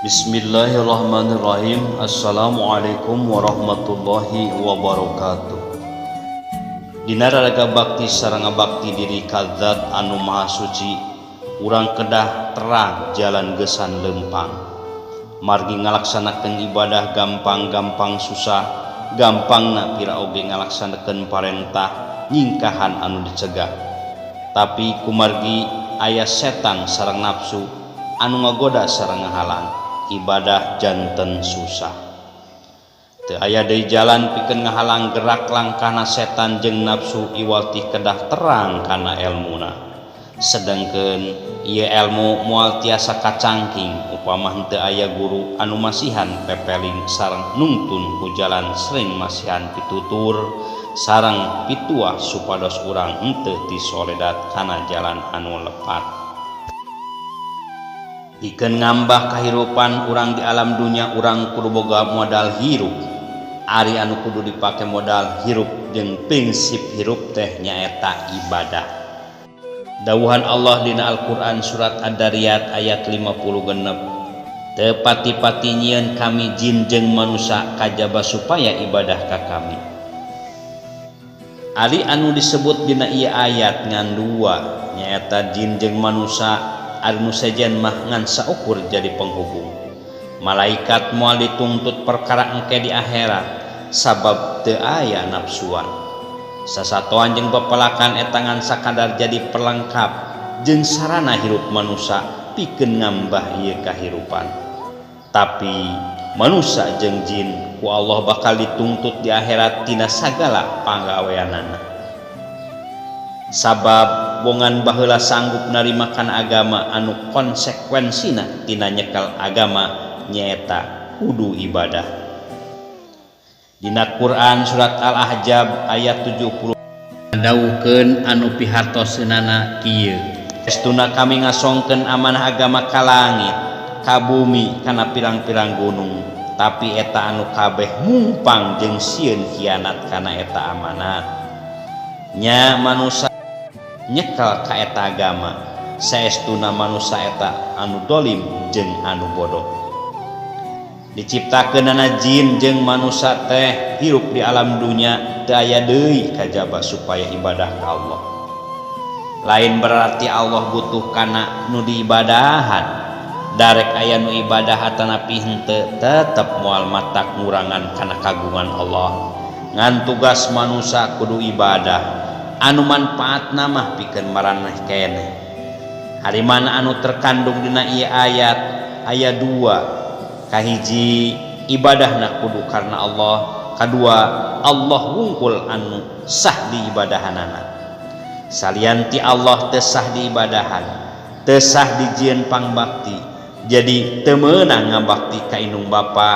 Bismillahirrahmanirrahim. Assalamualaikum warahmatullahi wabarakatuh. Dina raraga bakti sareng ngabakti diri ka Zat anu Maha Suci, urang kedah terang jalan gesan lempang. Margi ngalaksanakeun ibadah gampang-gampang susah, gampangna pira oge ngalaksanakeun parentah nyingkahan anu dicegah. Tapi kumargi aya setan sareng nafsu anu ngagoda sareng ngahalang, ibadah janten susah. Teu aya deui jalan pikeun ngahalang gerak langkahna setan jeung nafsu iwal ti kedah terang kana elmuna. Sedengkeun ieu elmu moal tiasa kacangking upama henteu aya guru anu masihan pepeling sareng nungtun ku jalan sering masihan pitutur sareng pituah supados urang henteu tisoledat kana jalan anu lepat. Pikeun ngambah kahirupan urang di alam dunya, urang kudu boga modal hirup. Ari anu kudu dipake modal hirup jeung prinsip hirup teh nyaeta ibadah. Dawuhan Allah dina Al-Qur'an surat Ad-Dariyat ayat 56. Teu pati-pati nyieun kami jin jeung manusia kajaba supaya ibadah ka kami. Ari anu disebut dina ieu ayat ngan dua, nyaeta jin jeung manusia. Ari nu sejen mah ngan saukur jadi penghubung. Malaikat moal dituntut perkara engke di akhirat sabab teu aya nafsuan. Sasatoan jeung pepelakan eta ngan sakadar jadi pelengkap jeung sarana hirup manusia pikeun ngambah ieu kahirupan. Tapi manusia jeung jin ku Allah bakal dituntut di akhirat tina sagala panggaweanana. Sabab bongan baheula sanggup narima kana agama anu konsekuensina tina nyekel agama nyaeta kudu ibadah. Dina Quran surat Al-Ahzab ayat 70 dawuhkeun anu pihartoseunana kieu. Estuna kami ngasongkeun amanah agama ka langit, ka bumi, kana pirang-pirang gunung, tapi eta anu kabeh mumpang jeung sieun khianat kana eta amanat. Nya manusia nyekel ka eta agama, saestuna manusia eta anu dolim jeung anu bodoh. Diciptakeunana jin jeung manusia teh hirup di alam dunya teu aya deui kajaba supaya ibadah ka Allah. Lain berarti Allah butuh kana nu diibadahan. Darek aya nu ibadah atanapi henteu tetep moal matak ngurangan kana kagungan Allah. Ngan tugas manusia kudu ibadah anu manfaatna mah pikeun maraneh keneh. Ari mana anu terkandung dina ieu ayat aya dua. Kahiji ibadahna kudu karena Allah, kadua Allah wungkul anu sah diibadahanana. Salian ti Allah teu sah diibadahan, teu sah dijieun pangbakti. Jadi teu meunang ngabakti ka indung bapa,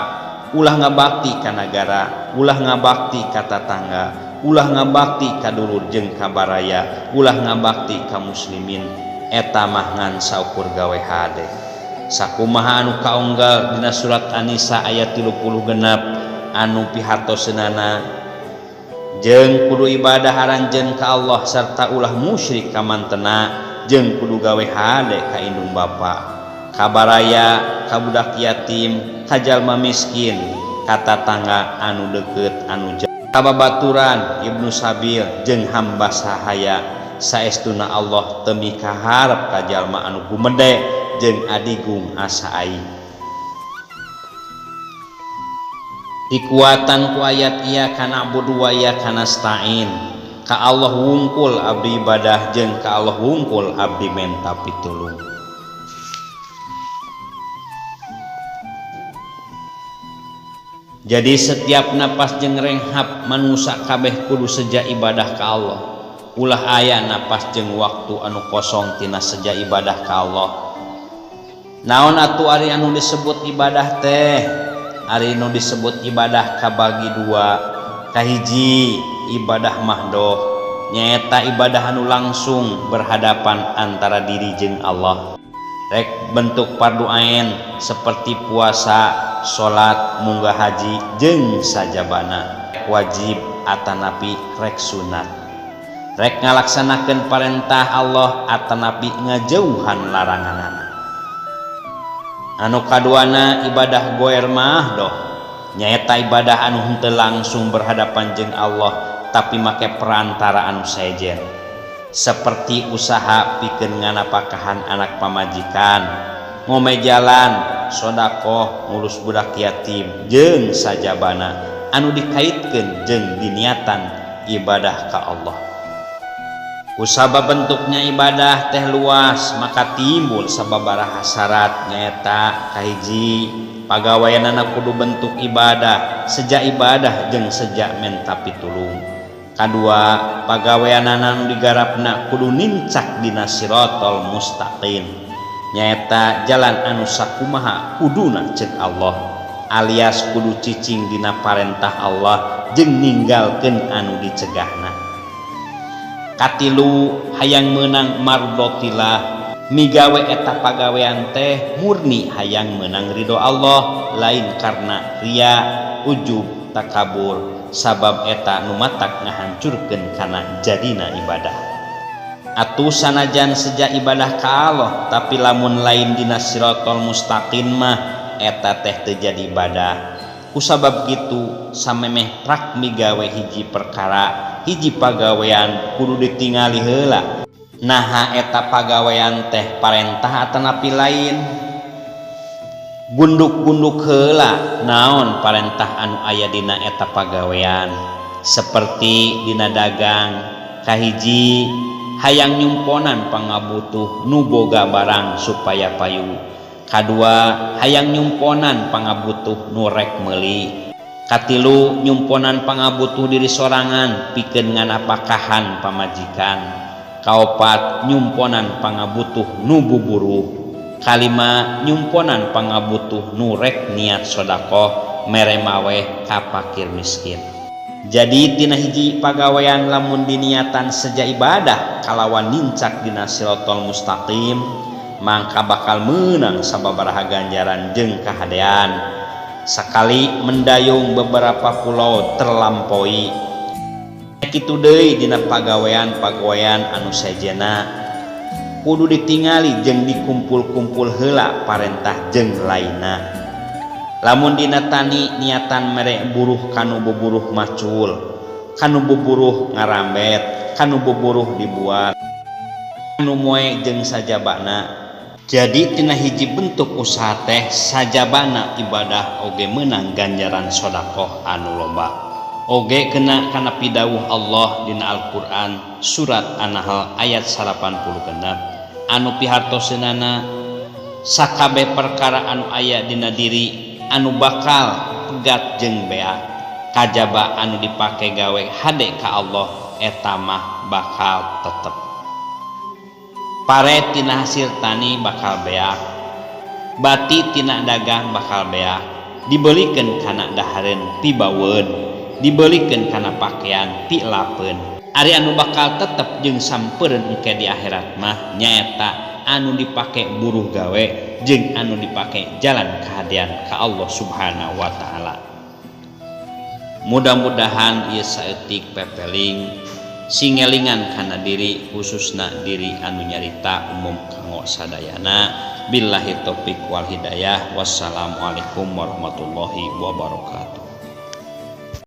ulah ngabakti ka nagara, ulah ngabakti ka tatangga, ulah ngabakti ka dulur jeung ka baraya, ulah ngabakti ka muslimin. Eta mah ngan saukur gawe hade. Sakumaha anu kaunggal dina surat An-Nisa ayat 36 anu pihartoseunana jeung kudu ibadah aranjeun ka Allah sarta ulah musyrik ka mantena jeung kudu gawe hade ka indung bapa, ka baraya, ka budak yatim, ka jalma miskin, ka tatangga anu deukeut anu jauh, ka babaturan, ibnu sabil jeung hamba sahaya. Saestuna Allah teu mikaharep ka jalma anu gumede jeung adigung asa aing. Dikuatan ku ayat iyyaka na'budu wa iyyaka nasta'in. Ka Allah wungkul abdi ibadah jeung ka Allah wungkul abdi menta pitulung. Jadi setiap napas jeung renghap manusia kabeh kudu seja ibadah ka Allah. Ulah aya napas jeung waktu anu kosong tina seja ibadah ka Allah. Naon atuh ari anu disebut ibadah teh? Ari nu disebut ibadah kabagi dua. Kahiji ibadah mahdoh, nyaeta ibadah anu langsung berhadapan antara diri jeung Allah. Rek bentuk fardu ain seperti puasa, salat, munggah haji jeung sajabana, wajib atanapi rek sunat. Rek ngalaksanakeun parentah Allah atanapi ngajauhan laranganana. Anu kaduana ibadah goer mahdoh nyaeta ibadah anu henteu langsung berhadapan jeung Allah tapi make perantara anu sejen seperti usaha pikeun nganapakahan anak pamajikan, ngome jalan, sodakoh, ngurus budak yatim jeung sajabana anu dikaitkeun jeung diniatan ibadah ka Allah. Kusabab bentuknya ibadah teh luas maka timbul sababaraha syarat nyaeta kahiji pagaweanana kudu bentuk ibadah seja ibadah jeung seja menta pitulung. Kadua pagaweanana nu digarapna kudu nincak dina siratal mustaqim nyaeta jalan anu sakumaha kuduna ceuk Allah alias kudu cicing dina parentah Allah jeung ninggalkeun anu dicegahna. Katilu hayang meunang mardotillah migawe eta pagawean teh murni hayang meunang ridho Allah lain karena ria, ujub, takabur sabab eta nu matak ngahancurkeun kana jadina ibadah. Atuh sanajan seja ibadah ka Allah tapi lamun lain dina siratal mustaqim mah eta teh teu jadi ibadah. Kusabab kitu samemeh prak migawe hiji perkara hiji pagawean kudu ditingali heula naha eta pagawean teh parentah atanapi lain. Gunduk-gunduk heula naon parentah anu aya dina eta pagawean seperti dina dagang kahiji hayang nyumponan pangabutuh nu boga barang supaya payu, kadua hayang nyumponan pangabutuh nu rek meuli, katilu nyumponan pangabutuh diri sorangan pikeun nganapakahan pamajikan, kaopat nyumponan pangabutuh nu buburuh, kalima nyumponan pangabutuh nu rek niat sodakoh mere maweh ka fakir miskin. Jadi tina hiji pagawean lamun diniatan seja ibadah kalawan nincak dina siratal mustaqim mangka bakal meunang sababaraha ganjaran jeung kahadean. Sakali mendayung beberapa pulau terlampaui. Kitu deui dina pagawean-pagawean anu sejena kudu ditingali jeung dikumpul-kumpul heula parentah jeung lainna. Lamun dina tani niatan mere buruh kanu buburuh macul, kanu buburuh ngarambet, kanu buburuh dibuat, kanu moe jeung sajabana. Jadi tina hiji bentuk usaha teh sajabana ibadah oge meunang ganjaran sodakoh anu loba. Oge kena kana pidawuh Allah dina Al-Qur'an surat An-Nahl ayat 86 anu pihartoseunana sakabeh perkara anu aya dina diri anu bakal pegat jeung beak kajaba anu dipake gawe hade ka Allah eta mah bakal tetep. Pare tina hasil tani bakal beak, bati tina dagang bakal beak, dibelikeun kana dahareun pibaweun, dibelikeun kana pakaian pilapeun. Ari anu bakal tetep jeung sampeureun engke di akhirat mah nyaeta anu dipake buruh gawe jeung anu dipake jalan kahadean ka Allah Subhanahu wa taala. Mudah-mudahan ieu saeutik pepeling singelingan kana diri khususna diri anu nyarita umum kanggo sadayana. Billahi taufik wal hidayah. Wassalamualaikum warahmatullahi wabarakatuh.